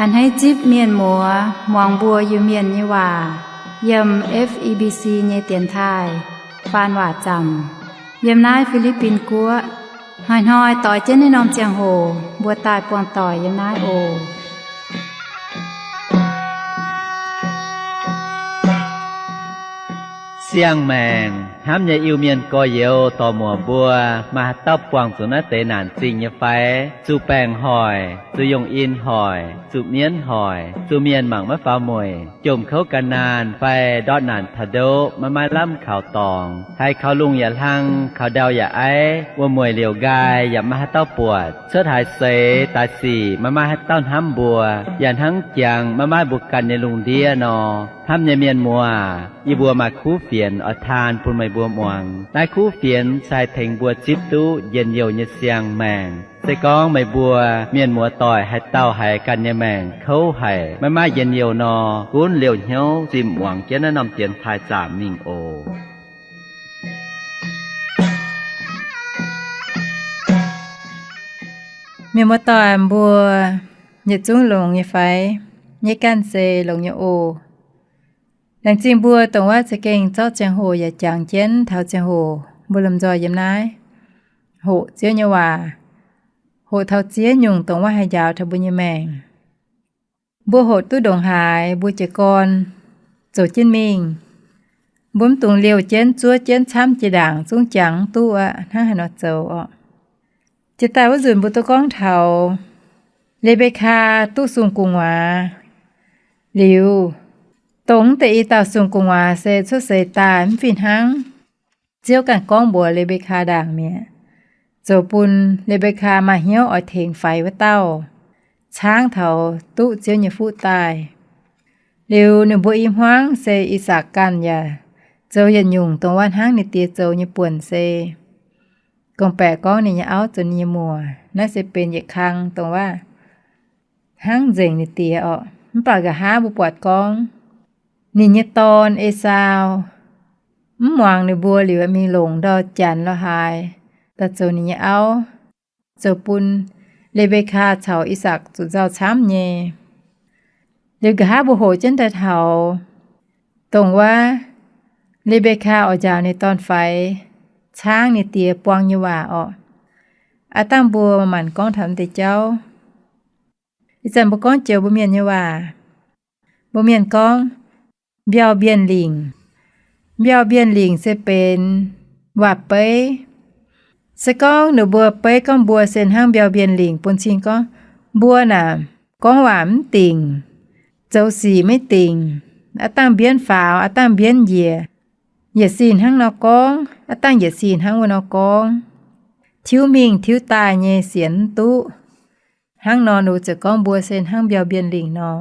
A'hneiv zipv mienh muoz muangx mbuo Iu-Mienh nyei waac yiem F E B C nyei dienx taaih faan waac zaamc yiem naaiv Fi^li^bin Guoqv. Hnoi-hnoi doix jienv naaiv norm ziangh hoc mbuo daaih buangh doic yiem naaiv oc. Siang-maengc hnamv nyei Iu-Mienh gorx-youz dorc-muoc mbuo, maaih haaix dauh buangh zuqc naaiv deix naanc zingh nyei fai? Zuqc baengc hoic, zuqc yongh in hoic, zuqc mienv hoic, zuqc mienh mangc maiv faaux mueic, jomc kouv gan naanh fai ndortv naanc taux ndoqv maiv maaih lamh kaux dorngx, haiz kaux lungh yaac hlang, kaux ndau yaac aiv, wuom-mueic liouc nqaai yaac maiv maaih haaix dauh buatc, cuotv haaix seix daaih sic maiv maaih haaix dauh hnamv mbuo, yaac hnangv jangx maiv maaih mbuo ganh nyei lungh ndiev nor. Hnamv nyei mienh muoz, yie mbuo maaih kuv fienx oix taan bun meih mbuo muangx. Naaiv kuv fienx se haih tengx mbuo zipv duqv njien-youh nyei siang-maengc. Se gorngv meih mbuo mienh muoz doic haaix dauh haiz ganh nyei maengc kouv haic, maiv maaih njien-youh nor, gunv liouh hnyouv zinh muangx jienv naaiv norm dienx taaih zaamc mingh oc. Mienh muoz doic mbuo, yietc zungv longx nyei fai? Nyei ganh se longx nyei oc. Laengz zingh mbuo dongh wuov za'gengh zorqv ziangh hoc yaac jangx jienv taux ziangh hoc mbuo lomh nzoih yiem naaiv hoqc Ziouv nyei waac, hoqc taux ziex nyungc dongh wuov haih njaaux taux mbuo nyei maengc. Mbuo hoqc duqv ndongc haaix, mbuo jiez gorn zoux jienv mingh. Mbuo mv dungx liouh jienv zuov jienv camv jiex ndaangc zungv jangx mv duqv aqv. Hnangv haaix nor zoux orqc? Jiex daaih wuov nzunc mbuo duqv gorngv taux Le^mbe^kaa duqv sung gu'nguaaz liuz, dongh deix i dauh sung gu'nguaaz se cuotv seix daaih mv fih hnangv Ziouv ganh gorngv mbuox Le^mbe^kaa ndaangc mi'aqv, zoux bun Le^mbe^kaa maaih hnyouv oix tengx faix wuov dauh caangv taux duqv Ziouv nyei fuqv daaih. Liuz ninh mbuo i hmuangv se I^sakc ganh yaac zoux yietc nyungc dongh wuov hnangv ninh diex zoux nyei buonc se, gorngv-baeqc gorngv ninh nyei auv zoux ninh nyei muoc. Naaiv se benx yietc kang dongh wuov hnangv nzengc ninh diex orqc. Mv baac nqa'haav mbuo buatc gorngv ninh nyei dorn, E^saa, mv muangx ninh mbuo liuz mingh longc ndau-janx lorh haaix daaih zoux ninh nyei auv, zoux bun Le^mbe^kaa caux I^sakc zuqc nzauh camv nyei. Liuz nqa'haav mbuo hoqc jienv daaih taux dongh wuov Le^mbe^kaa oix njaaux ninh dorn-faix caangv ninh diex buang nyei waac orqc. Aav dangh mbuo manc gorngv taux deix jauv. Ih zanc mbuo gorngv joux mbuo mienh nyei waac. Mbuo mienh gorngv mbiauh mbienv lingc. Mbiauh mbienv lingc se benx waac-beiv. Se gorngv ninh mbuo beiv gorngv mbuo se hnangv mbiauh mbienv lingc bun cing gorngv mbuo naaic gorngv waac mv dingc, zoux sic maiv dingc, aav dangh mbienv faaux, aav dangh mbienv njiec, yietc sin hnangv nor gorngv, aav dangh yietc sin hnangv wuov nor gorngv, tiuv mingh tiuv daaih nyei sienx mv duqv. Hnangv nor ninh ziouc gorngv mbuo se hnangv mbiauh mbienv lingc nor.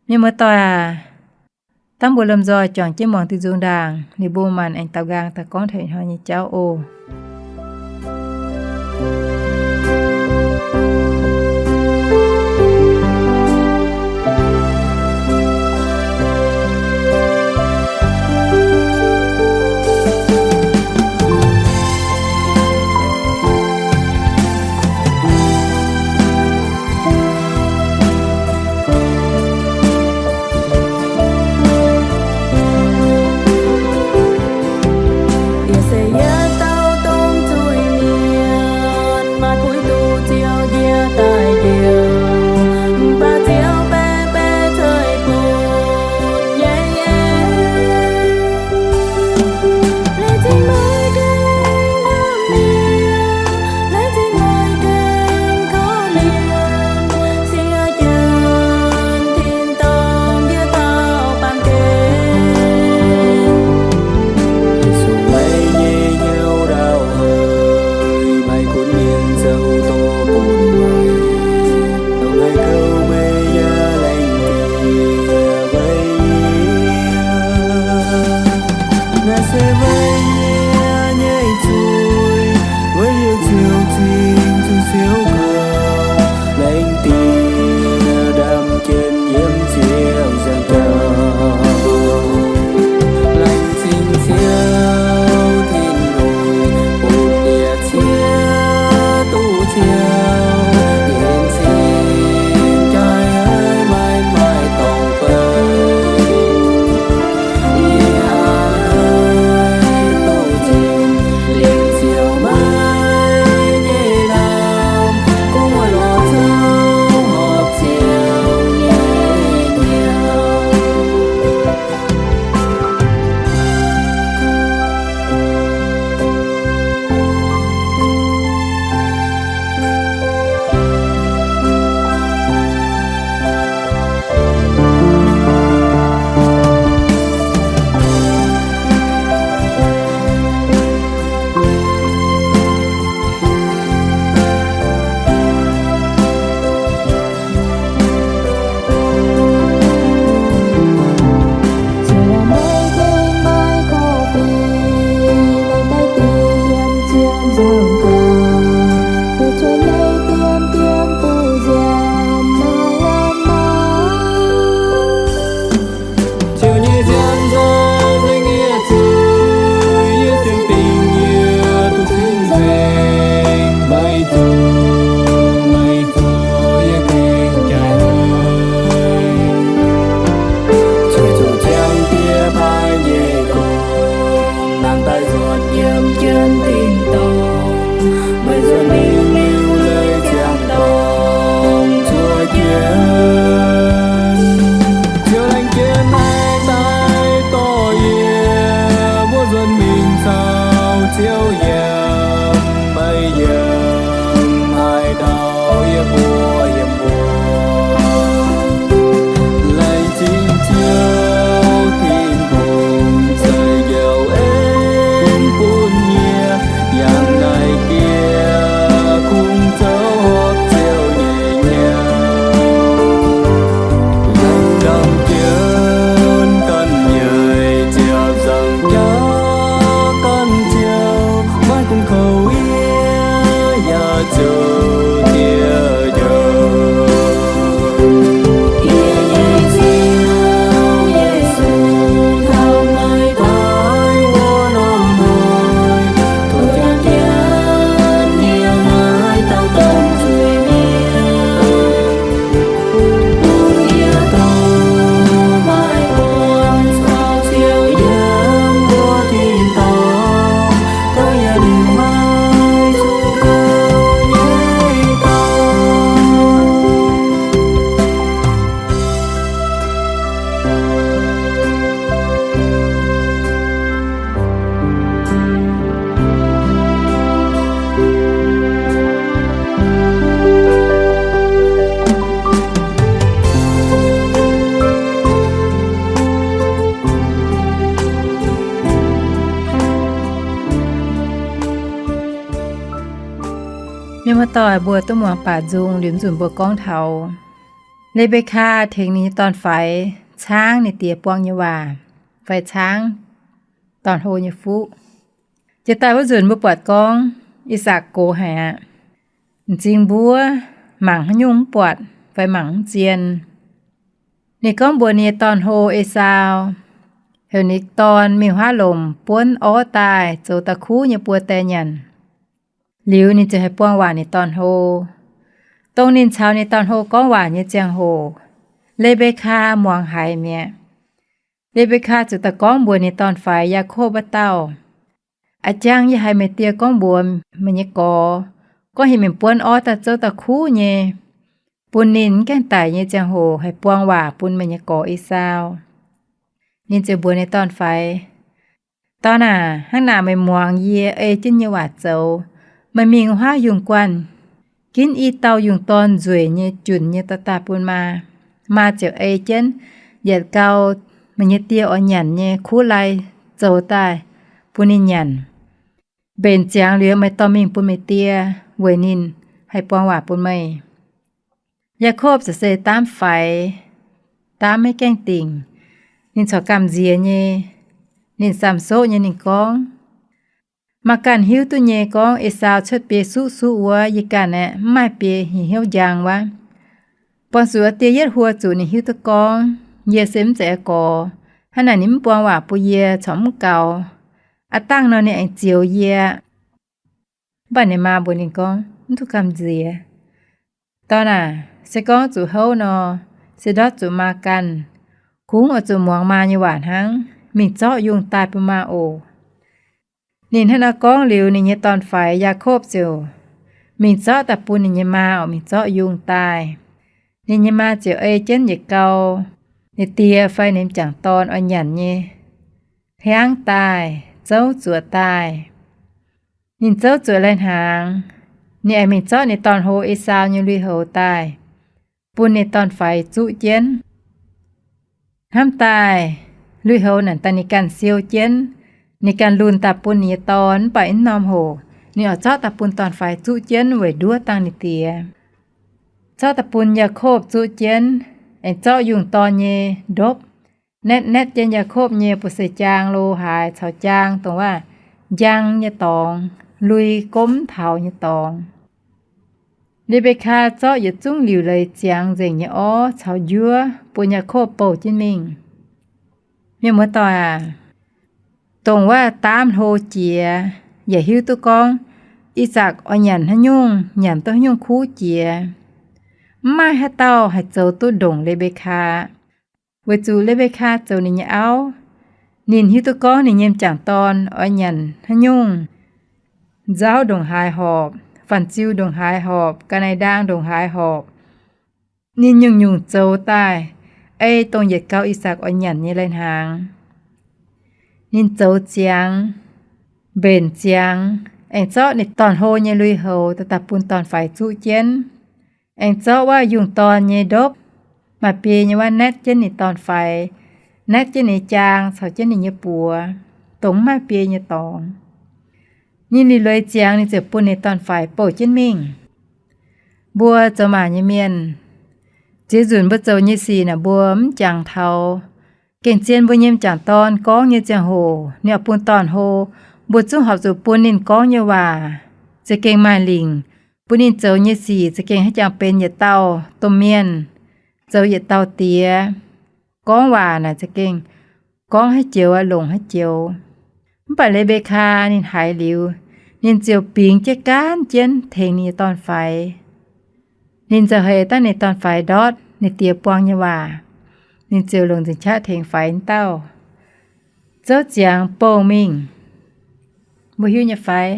Mienh muoz-doic aac, dangh mbuo lomh nzoih juangc jienv muangx diuh nzung ndaangc, liuz mbuo manc aengx daux nqaang daaih gorngv taux ih hnoi nyei jauv oc. Yie se yietc dauh dongh Doix mbuo duqv muangx baac nzung liuz nzunc mbuo gorngv taux Le^mbe^kaa tengx ninh nyei dorn-faix caangv ninh diex buang nyei waac, fai caangv dorn-hlo nyei fuqv. Jiex daaih wuov nzunc mbuo buatc gorngv I^sakc gox haic aqv. M'zing mbuov mangc haaix nyungc mv buatc fai mangc mv zien. Ninh gorngv mbuox ninh nyei dorn-hlo Esaau, heuc ninh dorn mingh huaav lomc buonv orv daaih zoux da'kuv nyei buo die nyanc. Liuz ninh ziouc haih buang waac ninh dorn-hlo. Dongh ninh caux ninh dorn-hlo gorngv waac nyei ziangh hoc, Le^mbe^kaa muangx haiz mi'aqv. Le^mbe^kaa ziouc daaih gorngv mbuox ninh dorn-faix, Yaakopv wuov dauh, A'jang yie haiz meih die gorngv mbuox meih nyei gorx, gorngv heuc mingh buonv orv daaih zoux da'kuv nyei, bun ninh mv gaengh daic nyei ziangh hoc haih buang waac bun meih nyei gorx Esaau. Ninh ziouc mbuox ninh dorn-faix, Dorn aac, hnangv naaic meih muangx yie ei jienv nyei waac zoux. Meih mingh huaav yungh guanh, ginv i dauh yungh dorn nzueic nyei junc nyei dorh daaih bun maa. Maa ziouc ei jienv yietc gau meih nyei die oix nyanc nyei kuv lai zoux daaih bun ninh nyanc. Mbenc ziangx liuz meih dorh mingh bun meih die, weic ninh haih buang waac bun meih. Yaakopv ziouc se daamv faix, daamv maiv gaengh dingc. Ninh corc gamh nziex nyei, ninh samx soqv nyei ninh gorngv, Maa ganh hiuv duqv nyei gorngv Esaau cuotv biei suqv suqv wuov, yie ganh aeqv, mv maaih biei hnyouv njang wuov. Buangh zuqc die yietv hluo zuqc ninh hiuv duqv gorngv yie se mv zeiz gorx, hnangv naaic ninh mv buang waac bun yie corc mv gaux. Aav dangh nor ninh aengx zioux yie. Mv baac ninh maa mbuox ninh gorngv, Mv duqv gamh nziex. Dorn aac, se gorngv zuqc houv nor, se ndortv zuqc maa ganh. Kungx oix zuqc muangx maa nyei waac hnangv. Mingh zorqv yungh daaih bun maa oc. Ninh hnangv naaiv gorngv liuz, ninh nyei dorn-faix Yaakopv ziouc mingh zorqv daaih bun ninh nyei maa oc, mingh zorqv yungh daaih. Ninh nyei maa ziouc ei jienv yietc gau ninh die fai ninh m'jangc dorn oix nyanc nyei hliangv daaih, zouv zuoqc daaih. Ninh zouv zuoqc lai-hnaangx, ninh aengx mingh zorqv ninh dorn-hlo Esaau nyei lui-houx daaih bun ninh dorn-faix zuqv jienv. Hnamv daaih, lui-houx naaic daaih ninh ganh siou jienv, ninh ganh lunh daaih bun ninh nyei dorn, mv baac i norm hoc ninh oix zorqv daaih bun dorn-faix zuqv jienv weic nduov dangh ninh diex. Zorqv daaih bun Yaakopv zuqv jienv, aengx zorqv yungh dorn nyei ndopv naetv naetv jienv Yaakopv nyei buoz-seix jaang lo haaix caux jaang dongh waac njang nyei dorngx, lui gomv taux nyei dorngx. Le^mbe^kaa zorqv yietc zungv liuc leiz ziangx nzengc nyei orv caux njuov bun Yaakopv bouh jienv mingh. Mienh muoz-doic aac, dongh waac daamv hlo jiex, yaac hiuv duqv gorngv I^sakc oix nyanc haaix nyungc, nyanc duqv haaix nyungc kuv jiex. Mv maaih haaix dauh haih zoux duqv ndongc Le^mbe^kaa. Weic zuqc Le^mbe^kaa zoux ninh nyei auv, ninh hiuv duqv gorngv ninh nyei m'jangc dorn oix nyanc haaix nyungc, nzauv ndongc haaix horpc, fanh-ziu ndongc haaix horpc, ga'naaiv-ndaang ndongc haaix horpc, ninh nyungc-nyungc zoux daaih ei dongh yietc gau I^sakc oix nyanc nyei lai-hnaangx. Ninh zoux ziangx, mbenc ziangx, aengx zorqv ninh dorn-hlo nyei lui-houx daaih bun dorn-faix zuqv jienv, aengx zorqv waac yungh dorn nyei ndopv, maaih biei nyei waac naetv jienv ninh dorn-faix, naetv jienv ninh jaang caux jienv ninh nyei buoz, dongh mv maaih biei nyei dorngx. Ninh liuc leiz ziangx ninh ziouc bun ninh dorn-faix bouh jienv mingh. Mbuo zoux maac nyei mienh, ziex nzunc mbuo zoux nyei sic naaic mbuo mv jangx taux. Gengh zien mbuo nyei m'jangc dorn gorngv nyei ziangh hoc ninh oix bun dorn-hlo, mbuo zungv horpc zuqc bun ninh gorngv nyei waac za'gengh maaih lingc, bun ninh zoux nyei sic za'gengh haaix jangx benx yietc dauh domh mienh, zoux yietc dauh diex. Gorngv waac naaic za'gengh gorngv haaix joux longc haaix joux. Mv baac Le^mbe^kaa ninh haiz liuz, ninh ziouc bingx jienv gaanv jienv tengx ninh nyei dorn-faix. Ninh ziouc heix dangh ninh dorn-faix ndortv ninh diex buang nyei waac. Ninh ziouc longc nzengc qaqv tengx faix dauh zouv ziangx bouh mingh. Mbuo hiuv nyei fai?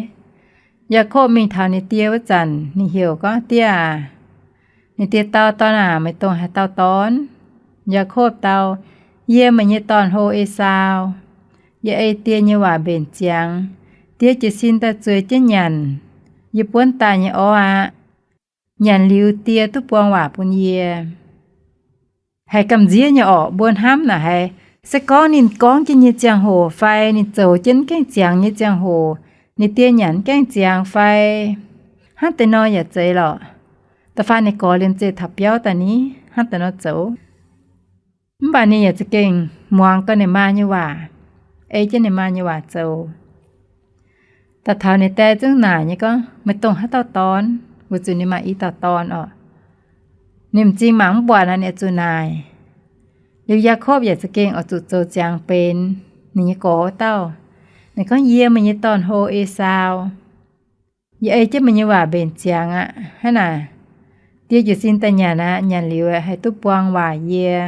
Yaakopv mingh taux ninh die wuov zanc, ninh heuc gorngv, Die aac. Ninh die dau, Dorn aac, meih dongh haaix dauh dorn? Yaakopv dau, Yie meih nyei dorn-hlo Esaau. Yie ei die nyei waac mbenc ziangx. Die jiez sin daaih zueiz jienv nyanc yie buonv daaih nyei orv aqv. Nyanc liuz die duqv buang waac bun yie. Haiz gamh nziev nyei orqc, mbuo hnamv naaic haiz se gorngv ninh gorngv jienv nyei ziangh hoc fai ninh zoux jienv gaengh ziangx nyei ziangh hoc, ninh die nyanc gaengh ziangx fai Hnangv deix nor yaac zeiz lorqc. Da'faanh ninh gorx liemh zeih taux biauv daaih ni, hnangv deix nor zoux. Mv baac ninh yaac za'gengh muangx gau ninh maa nyei waac, ei jienv ninh maa nyei waac zoux. Daaih taux ninh die zungv naaic nyei gorngv, Meih dongh haaix dauh dorn? Weic zuqc ninh maaih i dauh dorn oc. Ninh m'zing mangc mv buatc aqv, ninh oix zuqc naaic. Liuz Yaakopv yaac za'gengh oix zuqc zoux ziangx benx ninh nyei gorx wuov dauh. Ninh gorngv, Yie meih nyei dorn-hlo, Esaau. Yie ei jienv meih nyei waac mbenc ziangx aqv. Hnangv naaic, die jiez sin daaih nyanc aqv. Nyanc liuz haih duqv buang waac yie.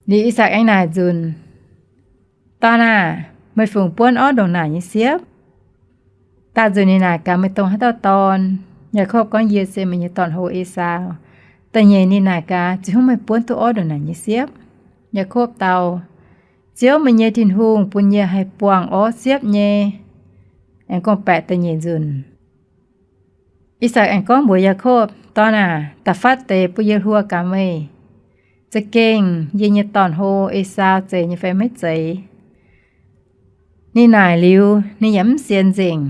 Liuz I^sakc aengx naaic nzunc, Dorn aah! Meih fungc buonv orv ndongc naaic nyei siepv? Daauh nzunc ninh naaic gaax, Meih dongh haaix dauh dorn? Yaakopv gorngv, Yie se meih nyei dorn-hlo, Esaau. Da'nyeic ninh naaic gaax, Ziouv, meih buonv duqv orv ndongc naaic nyei siepv? Yaakopv dau, Ziouv, meih nyei Tin-Hungh, bun yie haih buangh orv siepv nyei. Aengx gorngv-baeqc da'nyeic nzunc. I^sakc aengx gorngv mbuox Yaakopv, Dorn aah! Da'faatv deix bun yie hluo gaax meih, za'gengh yie nyei dorn-hlo, Esaau, zeiz nyei fai maiv zeiz? Ninh naaic liuz, ninh yaac mv sienx nzengc.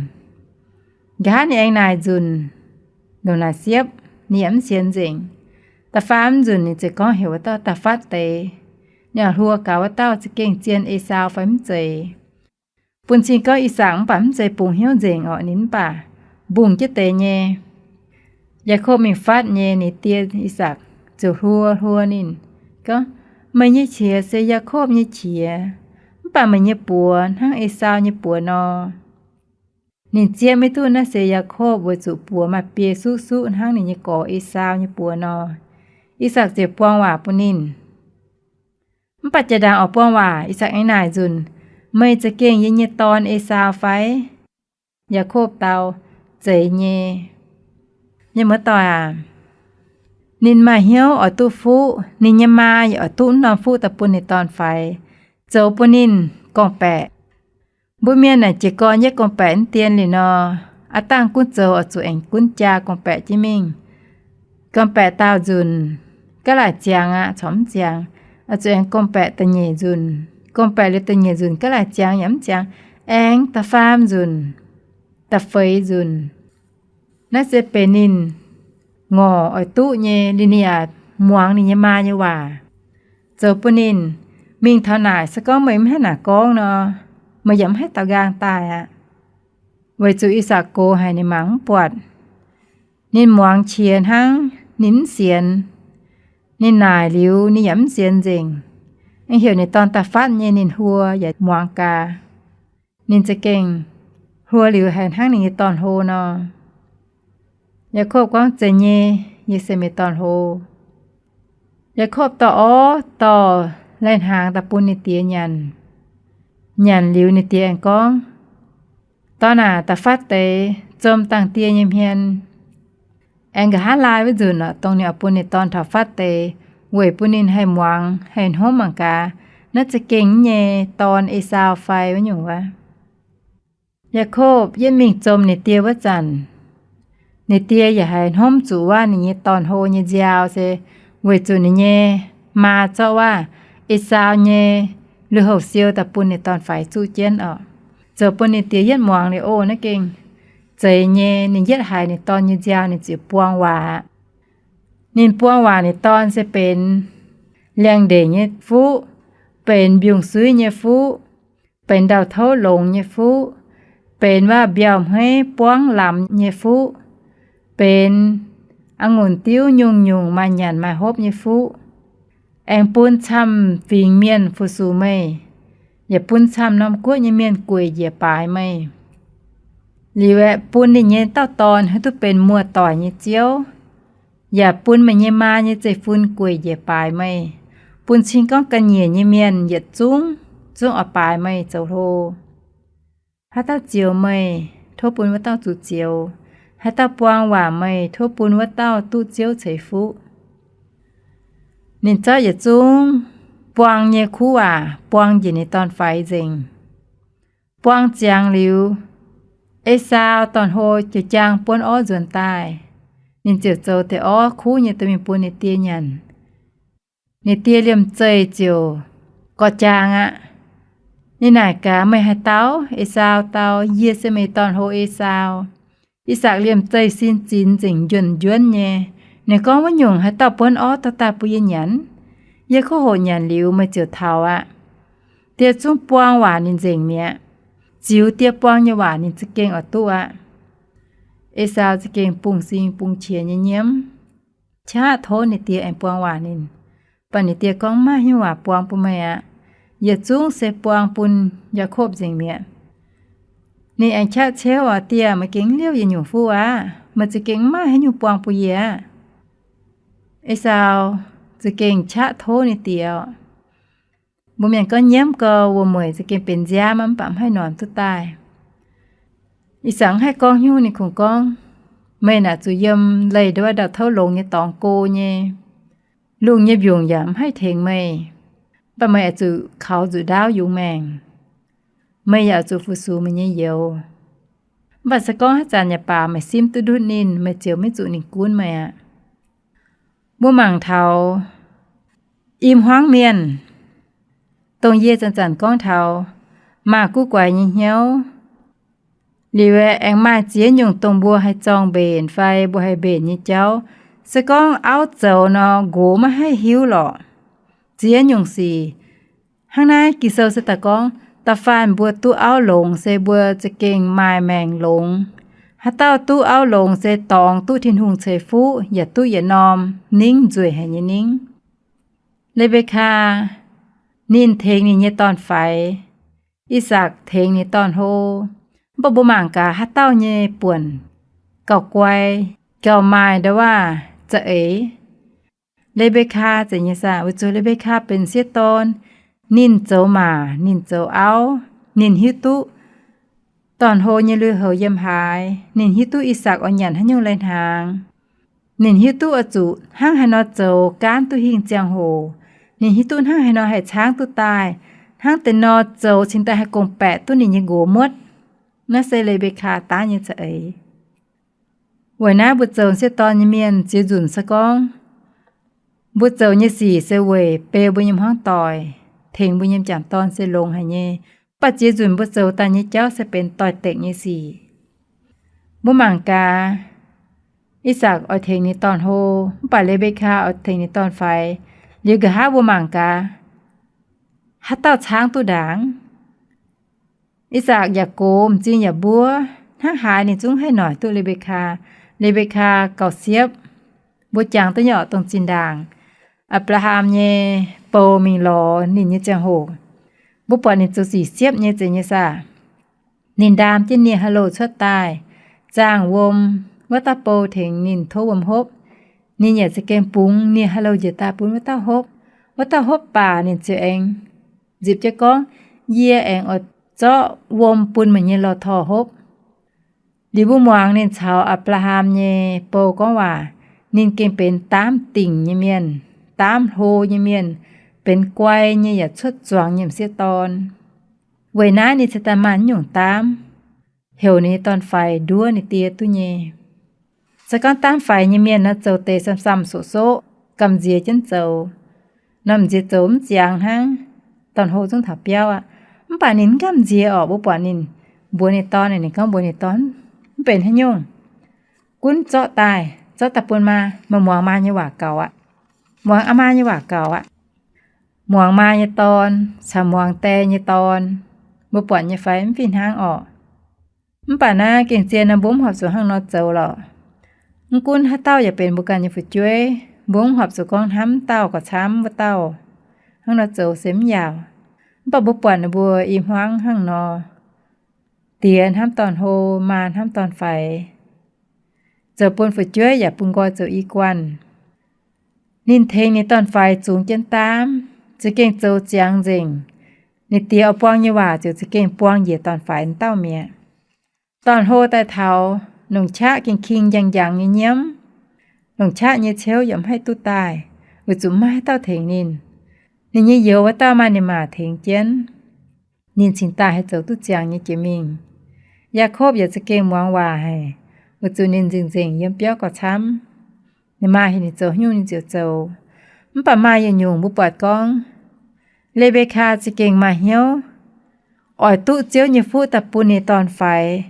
Nqa'haav ninh aengx naaic nzunc ndongc naaic siepv, ninh yaac mv sienx nzengc. Da'faam nzunc ninh ziouc gorngv heuc wuov dauh da'faatv deix, ninh oix hluo gaax wuov dauh za'gengh zien Esaau fai mv zeiz. Bun cing gorngv I^sakc mv baac mv zeiz bungx hnyouv nzengc orqc, ninh mv baac mbungh jienv deix nyei. Yaakopv mingh fatv nyei, ninh die I^sakc ziouc hluo hluo ninh, gorngv, Meih nyei qiex se Yaakopv nyei qiex, mv baac meih nyei buoz hnangv Esaau nyei buoz nor. Ninh zieqv maiv duqv naaiv se Yaakopv weic zuqc buoz maaih biei suqv suqv hnangv ninh nyei gorx Esaau nyei buoz nor. I^sakc ziouc buang waac bun ninh. Mv baac jaa-ndaangc oix buang waac, I^sakc aengx naaic nzunc, Meih za'gengh yie nyei dorn, Esaau, fai? Yaakopv dau, Zeiz nyei. Mienh muoz-doic aac, ninh maaih hnyouv oix duqv fuqv, ninh nyei maa yaac oix duqv wuov norm fuqv daaih bun ninh dorn-faix, zoux bun ninh gorngv-baeqc. Mbuo mienh naaic jiez gorn yietv gorngv-baeqc mv dien liuz nor, aav dangh gunv zoux oix zuqc aengx gunv jaa gorngv-baeqc jienv mingh. Gorngv-baeqc daauh nzunc gaav laaic ziangx aqv, corc mv ziangx, oix zuqc aengx gorngv-baeqc da'nyeic nzunc. Gorngv-baeqc liuz da'nyeic nzunc gaav laaic ziangx yaac mv ziangx, aengx da'faam nzunc, da'feix nzunc. Naaiv se benx ninh ngorc oix duqv nyei. Liuz ninh yaac muangx ninh nyei maa nyei waac, zoux bun ninh mingh taux naaic se gorngv meih mv hnangv naaic gorngv nor, meih yaac mv haih daux nqaang daaih aqv. Weic zuqc I^sakc gox haic, ninh mangc mv buatc. Ninh muangx qiex hnangv, ninh mv sienx. Ninh naaic liuz ninh yaac mv sienx nzengc. Aengx heuc ninh dorn da'fatv nyei ninh hluo yaac muangx gaax. Ninh za'gengh hluo liuz haiz hnangv ninh nyei dorn-hlo nor. Yaakopv gorngv, Zeiz nyei, yie se meih dorn-hlo. Yaakopv dorh orv dorh lai-hnaangx daaih bun ninh diex nyanc. Nyanc liuz ninh diex aengx gorngv, Dorn aac, da'fatv deix zom dangh die nyei hmien. Aengx nqa'haav laai wuov nzunc oc, dongh ninh oix bun ninh dorn taux fatv deix, weic bun ninh haih muangx haih hnomv mangc gaax, naaiv za'gengh nyei dorn Esaau fai wuov nyungc wuov. Yaakopv yietv mingh zom ninh die wuov zanc, ninh die yaac haiz hnomv zuqc waac ninh nyei dorn-hlo nyei nziaaux se weic zuqc ninh nyei maa zorqv waac Esaau nyei lui-houx siou daaih bun ninh dorn-faix zuqv jienv oc. Zoux bun ninh die yietv muangx liuz, o, naaiv gengh zeiz nyei. Ninh yietv haiz ninh dorn nyei nziaaux ninh ziouc buang waac. Ninh buang waac ninh dorn se benx liangx-ndeic nyei fuqv, benx mbiungc-suiv nyei fuqv, benx ndau-touv longx nyei fuqv, benx waac mbiauh hmeiv buangv lamz nyei fuqv, benx a'ngunc diuv nyungc-nyungc maaih nyanc maaih hopv nyei fuqv. Aengx bun camv-fingx mienh fu-sux meih, yaac bun camv norm guoqv nyei mienh gueic njiec baaix meih. Liuz aeqv, bun ninh nyei dauh dorn haih duqv benx muoz-doic nyei ziouv, yaac bun meih nyei maa nyei zeiv-fun gueic njiec baaix meih. Bun cing gorngv ga'nyiec nyei mienh yietc zungv zungv oix baaix meih zoux hlo. Haaix dauh zioux meih, tov bun wuov dauh zuqc zioux. Haaix dauh buang waac meih, tov bun wuov dauh duqv ziouv ceix fuqv. Ninh zorqv yietc zungv buang nyei kuv waac buang njiec ninh dorn-faix nzengc. Buang ziangx liuz, Esaau dorn-hlo jiu jaang buonv orv nzuonx daaih. Ninh ziouc zoux deix orv kuv nyei dorh mingh bun ninh die nyanc. Ninh die liemh zeih ziouc gorx jaang aqv. Ninh naaic gaax, Meih haaix dauh? Esaau dau, Yie se meih dorn-hlo Esaau. I^sakc liemh zeih sin zinx nzengc njuonc njuonv nyei. Ninh gorngv, Wuov nyungc haaix dauh buonv orv dorh daaih bun yie nyanc? Yie kuv hoqc nyanc liuz meih ziouc taux aqv. Die zungv buang waac ninh nzengc mi'aqv. Ziux die buang nyei waac ninh za'gengh oix duqv aqv. Esaau za'gengh bungx-sing bungx-qiex nyei nyiemv, qaqv tov ninh die aengx buang waac ninh. Mv baac ninh die gorngv, Maiv maaih nyungc waac buang bun meih aqv. Yietc zungv se buang bun Yaakopv nzengc mi'aqv. Ninh aengx qaqv ceuv oc, Die, meih gengh liouh yie nyungc fuqv aqv. Meih za'gengh maiv maaih haaix nyungc buang bun yie aqv. Esaau za'gengh qaqv tov ninh die oc. Mbuo mienh gorngv nyiemv gau, wuom-mueic za'gengh benx nziaamv, mv baac mv haih normx duqv daaih. I^sakc mv haih gorngv hnyouv, ninh kungx gorngv, Meih naaic zuqc yiem leih ndouv ndau-touv longx nyei dorngx go nyei. Lungh nyei mbiungc yaac mv haih tengx meih. Mv baac meih oix zuqc kaux nzuqc ndaauv yungz maengc. Meih yaac oix zuqc fu-sux meih nyei youz. Mv baac se gorngv haaix zanc yaac baac meih simv duqv ndutv ninh, meih ziouc maiv zuqc ninh gunv meih aqv. Mbuo mangc taux i hmuangv mienh, dongh yie zanc-zanc gorngv taux maaih guv guaix nyei hnyouv. Liuz aengx maaih ziex nyungc dongh mbuo haih zorng mbenc fai mbuo haih mbenc nyei jauv. Se gorngv auv zoux nor, nqox maiv haih hiuv lorqc. Ziex nyungc sic. Hnangv naaiv Ging-Sou se daaih gorngv, da'faanh mbuo duqv auv longx se mbuo za'gengh maaih maengc longx. Haaix dauh duqv auv longx se dorngx duqv Tin-Hungh ceix fuqv, yaac duqv yietc norm ningv nzueic haic nyei ningv. Le^mbe^kaa ninh tengx ninh nyei dorn-faix, I^sakc tengx ninh dorn-hlo. Mv baac mbuo mangc gaax haaix dauh nyei buonc gauh guai, gauh maaih nda'waav za'eix. Le^mbe^kaa zeiz nyei saah? Weic zuqc Le^mbe^kaa benx sieqv dorn, ninh zoux maac, ninh zoux auv, ninh hiuv duqv dorn-hlo nyei lui-houx yiem haaix. Ninh hiuv duqv I^sakc oix nyanc haaix nyungc lai-hnaangx. Ninh hiuv duqv oix zuqc hnangv haaix nor zoux gaanv duqv hingh ziangh hoc. Ninh hiuv duqv hnangv haaix nor haih caangv duqv daaih, hnangv deix nor zoux cingx daaih haih gong-baeqc duqv ninh nyei nqox muotv. Naaiv se Le^mbe^kaa daav nyei za'eix. Weic naaiv mbuo zoux sieqv dorn nyei mienh ziex nzunc se gorngv mbuo zoux nyei sic se weic beu mbuo nyei hmuangv doic, tengx mbuo nyei m'jangc dorn se longx haic nyei. Mv baac ziex nzunc mbuo zoux daaih nyei jauv se benx doix-dekc nyei sic. Mbuo mangc gaax, I^sakc oix tengx ninh dorn-hlo, mv baac Le^mbe^kaa oix tengx ninh dorn-faix. Liuz nqa'haav mbuo mangc gaax, haaix dauh caangv duqv ndaangc? I^sakc yaac gox, m'zing yaac mbuov, hnangv haaix ninh zungv haih noic duqv Le^mbe^kaa. Le^mbe^kaa gauh siepv. Mbuo jangx duqv nyei oc, dongh zinh ndaangc Apc^laa^ham nyei bou mingh lorz ninh nyei ziangh hoc, mbuo buatc ninh zoux sic siepv nyei zeiz nyei saah? Ninh ndaam jienv nie ha'louh cuotv daaih, zaangh wuom, wuov dauh bou tengx ninh tov wuom hopv. Ninh yaac za'gengh bungx nie ha'louh njiec daaih bun wuov dauh hopv. Wuov dauh hopv baac ninh ziouc aengx nzipc jienv gorngv, Yie aengx oix zorqv wuom bun meih nyei lorh torh hopv. Liuz mbuo muangx ninh caux Apc^laa^ham nyei bou gorngv waac, ninh gengh benx daamv dingc nyei mienh, daamv hlo nyei mienh, benx guai nyei yaac cuotv zuangx nyei m'sieqv dorn. Weic naaiv ninh cingx daaih maaih nyungc daamv heuc ninh nyei dorn-faix nduov ninh die duqv nyei. Se gorngv daamv faix nyei mienh nor, zoux deix samv-samv soqv-soqv, gamh nziex jienv zoux, norm nziex zoux mv ziangx hnangv. Dorn-hlo zungv taux biauv aqv. Mv baac ninh mv gamh nziex orqc. Mbuo buatc ninh mbuox ninh dorn, ninh gorngv mbuox ninh dorn, Mv benx haaix nyungc. Gunv zorqv daaih, zorqv daaih bun maa. Meih muangx maa nyei waac gaux aqv. Muangx aa maa nyei waac gaux aqv. Muangx maa nyei dorn caux muangx die nyei dorn, mbuo buatc nyei fai? Mv fih hnangv orqc. Mv baac naaiv gengh zien nor, mbuo mv horpc zuqc hnangv nor zoux lorqc. Mv gunv haaix dauh yaac benx mbuo ganh nyei fu'jueiv, mbuo mv horpc zuqc gorngv hnamv dauh gorqv camv wuov dauh. Hnangv nor zoux se mv yaauc. Mv baac mbuo buatc ninh mbuo i hmuangv hnangv nor, diex hnamv dorn-hlo, maa hnamv dorn-faix, zoux bun fu'jueiv yaac bun nqoi zoux i guanh. Ninh tengx ninh dorn-faix zungx jienv daamv, za'gengh zoux ziangx nzengc. Ninh diex oix buang nyei waac ziouc za'gengh buang njiec dorn-faix dauh mi'aqv. Dorn-hlo daaih taux, longc qaqv king-king njang-njangx nyei nyiemv, longc qaqv nyei ciouv yaac mv haih duqv daaih, weic zuqc maiv haaix dauh tengx ninh. Ninh nyei youz wuov dauh maaih ninh maa tengx jienv. Ninh cingx daaih haih zoux duqv ziangx nyei jiex mingh. Yaakopv yaac za'gengh muangx waac haic, weic zuqc ninh nzengc-nzengc yiem biauv gorqv camv. Ninh maa heuc ninh zoux haaix nyungc ninh ziouc zoux. Mv baac maaih yietc nyungc mbuo buatc gorngv, Le^mbe^kaa za'gengh maaih hnyouv oix duqv Ziouv nyei fuqv daaih bun ninh dorn-faix.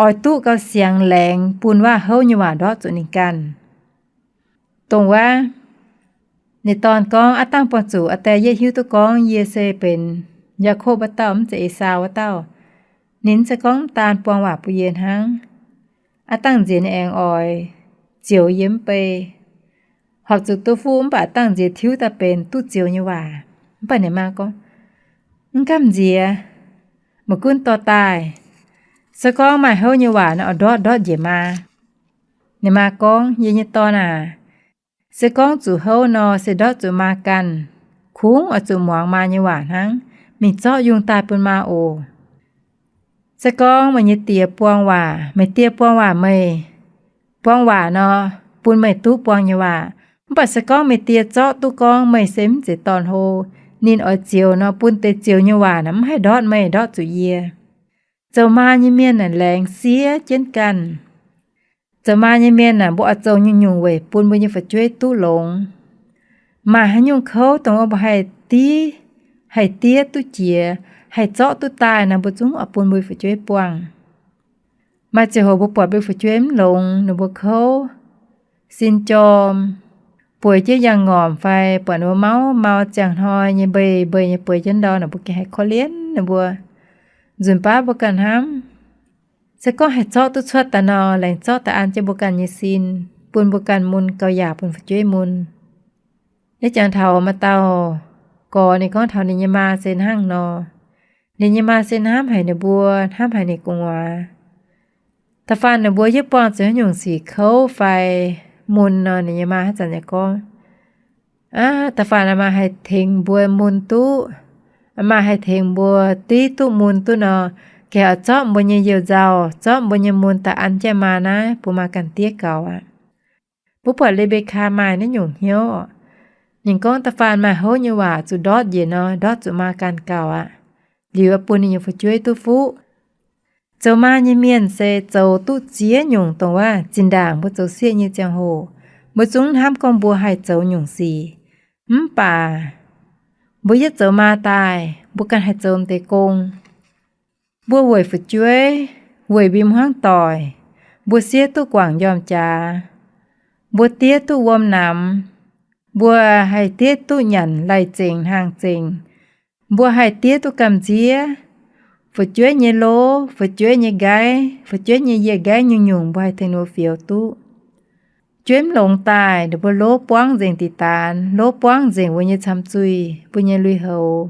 oix duqv gauh siangx laengz bun waac-houv nyei waac ndortv zuqc ninh ganh. Dongh wuov, ninh dorn gorngv, Aav dangh buangh zuqc aa die yie hiuv duqv gorngv yie se benx Yaakopv wuov dauh, mv zeiz Esaau wuov dauh. Ninh se gorngv daan buang waac bun yie hnangv. Aav dangh nziex ninh aengx oix zioux yie mv bei. Horpc zuqc duqv fuqv mv baac aav dangh nziex tiuv daaih benx duqv zioux nyei waac. Mv baac ninh maa gorngv, Mv gamh nziex, maiv gunv dorh daaih, se gorngv maaih houv nyei waac nor, oix ndortv ndortv njiec maa. Ninh maa gorngv, Yie nyei dorn aac, se gorngv zuqc houv nor, se ndortv zuqc maa ganh. Kungx oix zuqc muangx maa nyei waac hnangv, mingh zorqv yungh daaih bun maa oc. Se gorngv meih nyei die buang waac, meih die buang waac meih, buang waac nor, bun meih duqv buang nyei waac. Mv baac se gorngv meih die zorqv duqv gorngv meih se mv zeiz dorn-hlo, ninh oix zioux nor, bun deix zioux nyei waac naaic mv haih ndortv meih, ndortv zuqc yie. Zoux maa nyei mienh naaic laengz siev jienv ganh. Zoux maa nyei mienh naaic, mbuo oix zoux nyungc-nyungc weic bun mbuo nyei fu'jueiv duqv longx. Maaih haaix nyungc kouv dongh wuov mbuo haih div, haih diev duqv jiex, haih zorqv duqv daaih nor, mbuo zungv oix bun mbuo fu'jueiv buangh. Maaih ziangh hoc mbuo buatc mbuo fu'jueiv mv longx, ninh mbuo kouv, sin jorm, bueix jienv yangh ngormc fai buatc ninh mbuo mauv mau ziangh hnoi nyei mbei mbei nyei bueix jienv ndau, ninh mbuo gengh haih korv-lienh ninh mbuo. Nzunc baav mbuo ganh hnamv, se gorngv haih zorqv duqv cuotv daaih nor, laengz zorqv daaih an jienv mbuo ganh nyei sin, bun mbuo ganh mun gauh yaac bun fu'jueiv mun. Yie jangx taux maaih dauh gorx, ninh gorngv taux ninh nyei maa se hnangv nor. Ninh nyei maa se hnamv haic ninh mbuo, hnamv haic ninh gu'nguaaz. Da'faanh ninh mbuo yie buangh zuqc haaix nyungc sic kouv fai mun nor, ninh nyei maa haaix zanc yaac gorngv, Aav, da'faanh aa maa haih tengx mbuo mun duqv, aa maa haih tengx mbuo div duqv mun duqv nor, gengh oix zorqv mbuo nyei youh nzauh, zorqv mbuo nyei mun daaih an jienv maa naaiv, bun maa ganh diev gaux aqv. Mbuo buatc Le^mbe^kaa maaih naaiv nyungc hnyouv. Ninh gorngv da'faanh maaih houv nyei waac zuqc ndortv njiec nor, ndortv zuqc maa ganh gaux aqv. Liuz bun ninh nyei fu'jueiv duqv fuqv. Zoux maa nyei mienh se zoux duqv ziex nyungc dongh wuov zinh ndaangc mbuo zoux sieqv nyei ziangh hoc, mbuo zungv hnamv gorngv mbuo haih zoux nyungc sic. Mv baac mbuo yietv zoux maa daaih, mbuo ganh haih zoux deix gong. Mbuo weic fu'jueiv, weic mbuo hmuangv doic, mbuo siev duqv guangc njormh jaax, mbuo diev duqv wuom namx, mbuo haih diev duqv nyanc lai-zengc hnaangx-zengc, mbuo haih diev duqv gamh nziev, fu'jueiv nyei lov, fu'jueiv nyei nqaiv, fu'jueiv nyei yieh nqaiv nyungc-nyungc mbuo haih tengx ninh mbuo fioux duqv. Fu'jueiv mv longx daaih, ninh mbuo lov buangv nzengc diqc daanx, lov buangv nzengc mbuo nyei camv zuih, mbuo nyei lui-houx,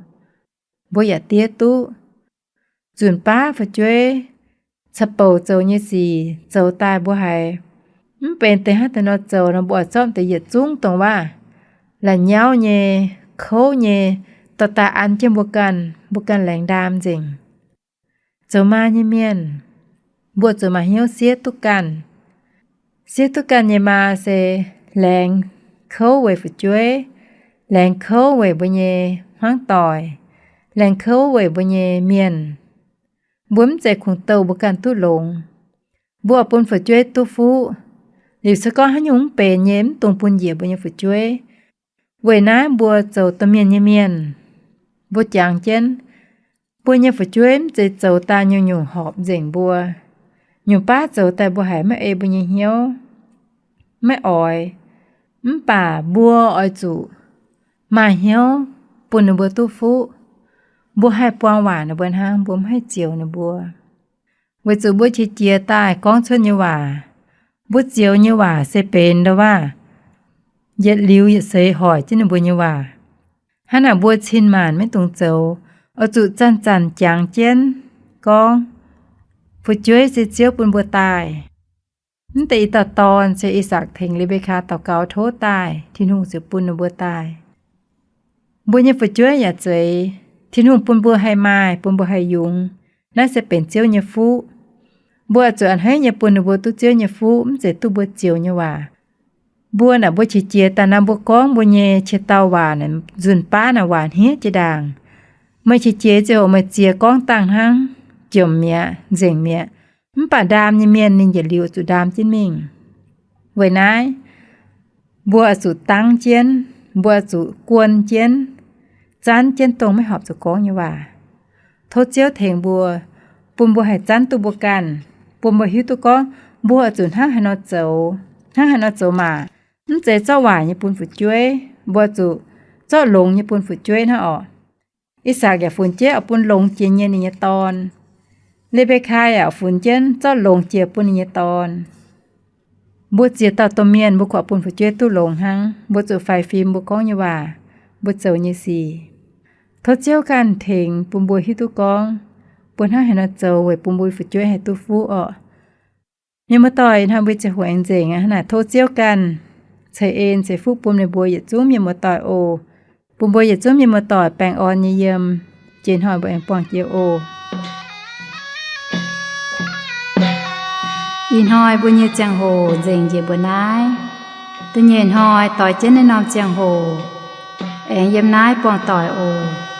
mbuo yaac diev duqv. Nzunc baav fu'jueiv ca'bouc zoux nyei sic zoux daaih mbuo haiz mv benx deix hnangv deix nor zoux nor, mbuo oix zorqv deix yietc zungv dongh wuov la'nyauv nyei, kouv nyei, dorh daaih an jienv mbuo ganh, mbuo ganh laengz ndaam nzengc. Zoux maa nyei mienh, mbuo zuqc maaih hnyouv siev duqv ganh. Siev duqv ganh nyei maa se laengz kouv weic fu'jueiv, laengz kouv weic mbuo nyei hmuangv doic, laengz kouv weic mbuo nyei mienh. Mbuo mv zeiz kungx douh mbuo ganh duqv longx. Mbuo oix bun fu'jueiv duqv fuqv. Liuz se gorngv haaix nyungc mv benx nyei, mv dungx bun njiec mbuo nyei fu'jueiv. Weic naaiv mbuo zoux domh mienh nyei mienh, mbuo jangx jienv, mbuo nyei fu'jueiv mv zeiz zoux daaih nyungc-nyungc horpc nzengc mbuo. Nyungc baav zoux daaih mbuo haiz maiv ei mbuo nyei hnyouv, maiv oix. Mv baac mbuo oix zuqc maaih hnyouv bun ninh mbuo duqv fuqv. Mbuo haih buang waac ninh mbuo hnangv, mbuo mv haih zioux ninh mbuo. Weic zuqc mbuo qiex jiez daaih gorngv cuotv nyei waac, mbuo zioux nyei waac se benx ndo waac, yietc liuz yietc seix hoic jienv ninh mbuo nyei waac. Hnangv naaic mbuo cin maanc maiv dungx zoux, oix zuqc zanc-zanc jangx jienv gorngv, fu'jueiv se Ziouv bun mbuo daaih. Mv deix i dauh dorn se I^sakc tengx Le^mbe^kaa daux gaux tov daaih, Tin-Hungh ziouc bun ninh mbuo daaih. Mbuo nyei fu'jueiv yaac zeiz, Tin-Hungh bun mbuo haih maaih, bun mbuo haih yungz. Naaiv se benx Ziouv nyei fuqv. Mbuo oix zuqc a'hneiv nyei bun ninh mbuo duqv Ziouv nyei fuqv, mv zeiz duqv mbuo zioux nyei waac. Mbuo naaic mbuo qiex jiez daaih naaiv mbuo gorngv mbuo nyei qiex dauh waac naaic nzunc baav naaic waac hniev jiex ndaangc. Meih qiex jiez ziouc meih ziex gorngv dangh hnangv, jomc mi'aqv, nzengc mi'aqv. Mv baac ndaam nyei mienh ninh yietc liuz zuqc ndaam jienv mingh. Weic naaiv, mbuo zuqc dangv jienv, mbuo zuqc guon jienv, zanv jienv dongh maiv horpc zuqc gorngv nyei waac. Tov Ziouv tengx mbuo, bun mbuo haih zanv duqv mbuo ganh. bun mbuo hiuv duqv gorngv mbuo oix zuqc hnangv haaix nor zoux, hnangv haaix nor zoux maah. Mv zeiz zorqv waaic nyei bun fu'jueiv, mbuo zuqc zorqv longx nyei bun fu'jueiv hnangv orqc. I^sakc yaac funx jienv oix bun longx jiex nyei ninh nyei dorn. Le^mbe^kai yaac funx jienv zorqv longx jiex bun ninh nyei dorn. Mbuo ziex dauh domh mienh mbuo kungx bun fu'jueiv duqv longx hnangv. Mbuo zuqc faix fim mbuo gorngv nyei waac, mbuo zoux nyei sic. Tov Ziouv ganh tengx bun mbuo hiuv duqv gorngv mbuo hnangv haaix nor zoux weic bun mbuo fu'jueiv haih duqv fuqv orqc. Mienh muoz-doic, ih hnoi mbuo ziangh hoc aengx nzengc aqv. Hnangv naaic tov Ziouv ganh ceix en ceix fuqv bun meih mbuo yietc zungv mienh muoz-doic oc. Bun mbuo yietc zungv mienh muoz-doic baengh orn nyei yiem. Jiex hnoi mbuo aengx buangh jiex oc. Ih hnoi mbuo nyei ziangh hoc nzengc njiec mbuo naaiv. Da'nyeic hnoi doix jienv naaiv norm ziangh hoc aengx yiem naaiv buangh doic oc.